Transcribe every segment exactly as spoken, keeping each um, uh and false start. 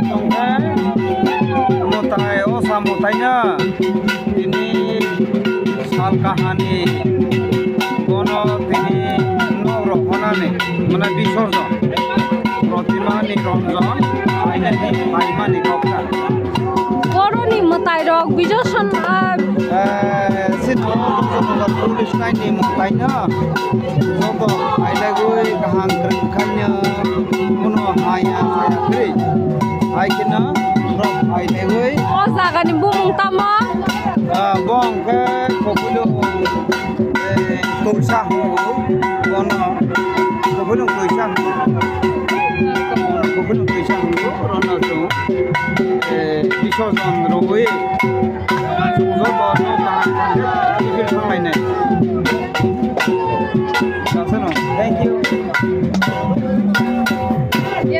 Tongkhe mwtai, o sa mwtaino tini sal kahani bono tini nok rok honani mane bisorjon protima ni ronjon painani paimani kokta. Boroni mwtai rok bijoson, ah, Eh, sino police laini mwtaino joto phailaiwi kaham kwrwng khaino bono haya haya kwrwi. Hai kheno borok phailaiwi. O jagani bumung tamo? Ah, bo hwnkhe Kokulo, eh, Toisa hwngo bono. Kokulo Toisa hwngo. Kokulo Toisa hwngo, bono chwng, eh, bisorjon rwwi. Thank you.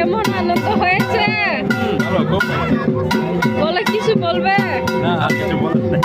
এমন আনন্দ হয়েছে। বলো, কিছু বলবে? না, আর কিছু বলার নেই।